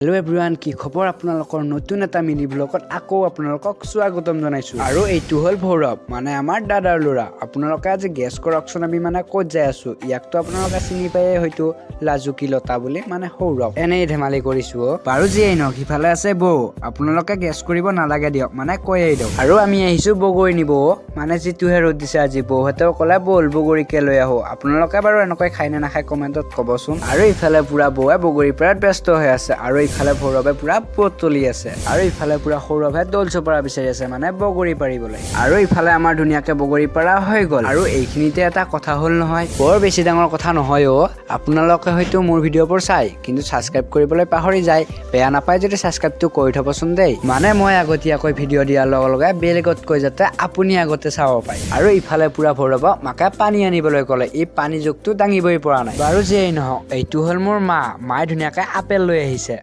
Hello' everyone, কি খবৰ আপোনালোকৰ? নতুন এটা মিনি ব্লগত আকৌ আপোনালোকক স্বাগতম জনাইছো। আৰু এইটো হ'ল ভৈৰৱ, মানে আমাৰ দাদাৰ ল'ৰা। আপোনালোকে আজি গেছ কৰকচোন, আমি মানে ক'ত যাই আছো? ইয়াকতো আপোনালোকে চিনি পায়ে হয়তো, লাজুকী লতা বুলি, মানে সৌৰভ। এনেই ধেমালি কৰিছো অ'। বাৰু যিয়েই নহওক, সিফালে আছে বৌ। আপোনালোকে গেছ কৰিব নালাগে দিয়ক, মানে কৈয়েই দিয়ক। আৰু আমি আহিছো বগৰী নিব অ'। মানে যিটোহে ৰ'দ দিছে আজি, বৌহঁতেও ক'লে ব'ল বগৰীকে লৈ আহো। আপোনালোকে বাৰু এনেকৈ খায় নে নাখায় কমেণ্টত ক'বচোন। আৰু ইফালে পুৰা বৌৱে বগৰীৰ পাৰাত ব্যস্ত হৈ আছে আৰু ইফালে ভৈৰৱে পুৰা বুটলি আছে আৰু ইফালে পুৰা সৌৰভে দোল চপৰা বিচাৰি আছে, মানে বগৰী পাৰিবলৈ। আৰু ইফালে আমাৰ ধুনীয়াকে বগৰী পাৰা হৈ গ'ল। আৰু এইখিনিতে এটা কথা হ'ল নহয়, বৰ বেছি ডাঙৰ কথা নহয় অ'। আপোনালোকে হয়তো মোৰ ভিডিঅ'বোৰ চাই কিন্তু ছাবস্ক্ৰাইব কৰিবলৈ পাহৰি যায়। বেয়া নাপায় যদি ছাবস্ক্ৰাইবটো কৰি থ'বচোন দেই। মানে মই আগতীয়াকৈ ভিডিঅ' দিয়াৰ লগে লগে বেলেগতকৈ যাতে আপুনি আগতে চাব পাৰে। আৰু ইফালে পুৰা ভৈৰৱক মাকে পানী আনিবলৈ ক'লে, ই পানী জগটো দাঙিবই পৰা নাই। বাৰু যিয়েই নহওক, এইটো হ'ল মোৰ মা। মায়ে ধুনীয়াকে আপেল লৈ আহিছে।